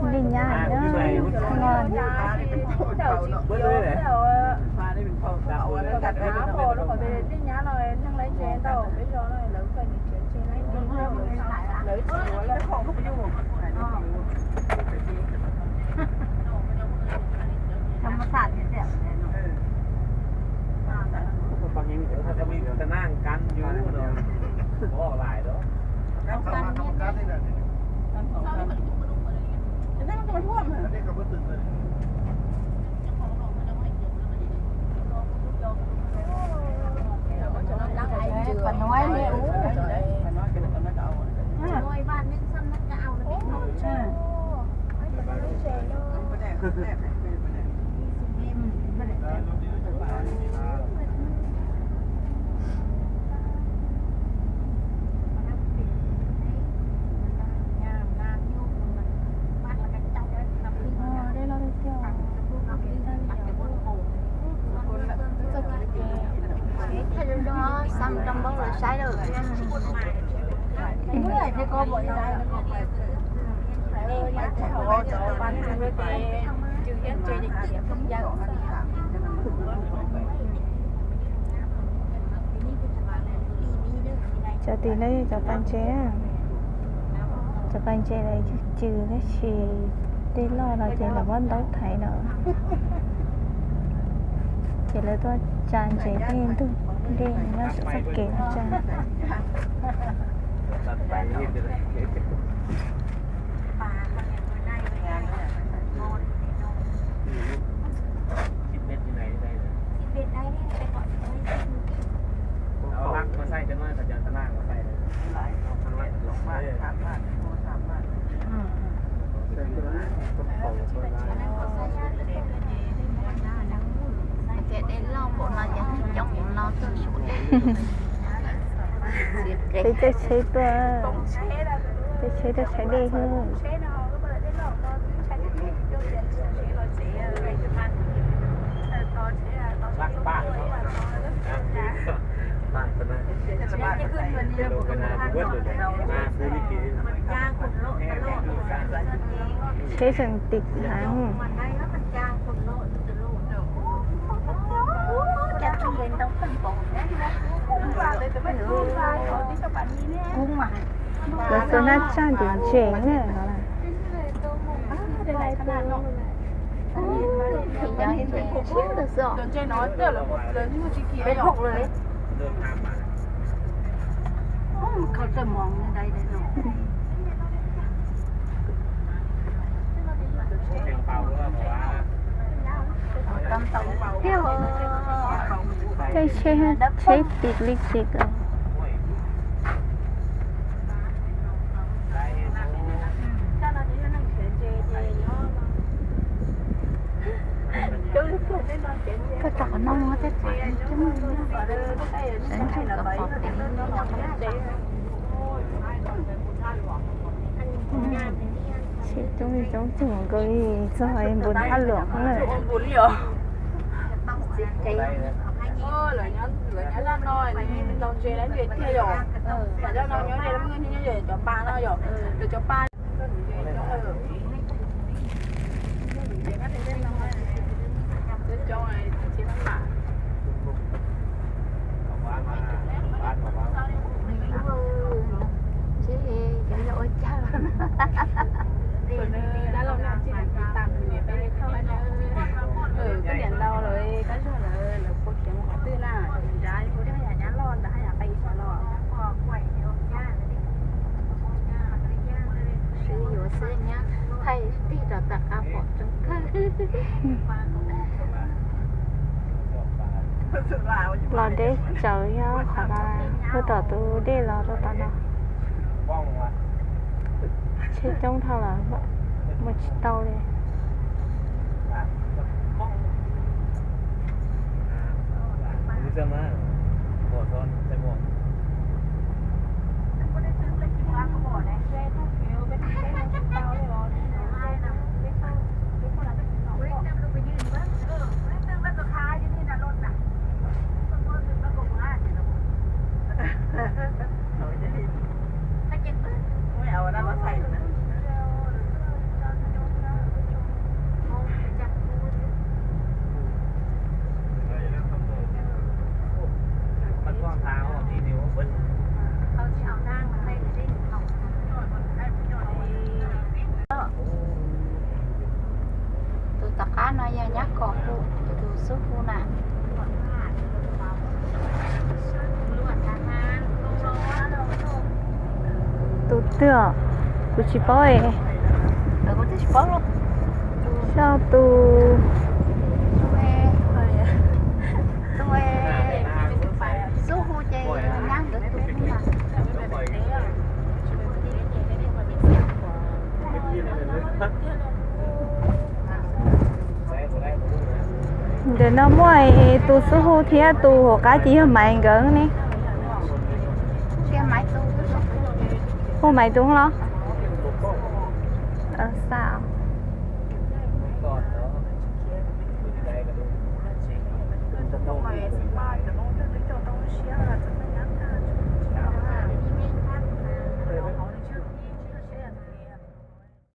Li nyab na, ngon. Cov tim no yog cov pas ntses, cov pas ntses lawv cws cws tab sis dej loj no ces lawv muab ntaub thaiv no. Ces lawv tuaj tsa ntses tej ntug dej nyob saum txoj kev no tsa. Ces dej loj npaum no ces coob no tuaj suav dej. Peb caij tsheb tuaj, caij tsheb tuaj tshais dej xwb. Tsheb tseem tim heev. Lawv xuas nab tsaj ntim ntses na no. Tej tsheb, tsheb tim li tim os. Koj rau qhov no muaj tej qhov coob, sawv ntsug kom pom kev. Tsheb coob li coob txog nkaus li txog npus thaj luam na. Sib yuav xwb nyab, thaij tig rau tom qab pom coob kawg. Los deb tsawv yog qhov no, puag tom tus dej los rau tom no. Tsheb coob dhau lawm, mus tsis tau li. Tus twg? Kuv tsis paub. Xyov tus, tus xub hu ces nyab nkawd tus. Ntawm no muaj tus xub hu thiab tus hauv qab ces yog Maiv nkawd ne. Hu Maiv tus los? Xa.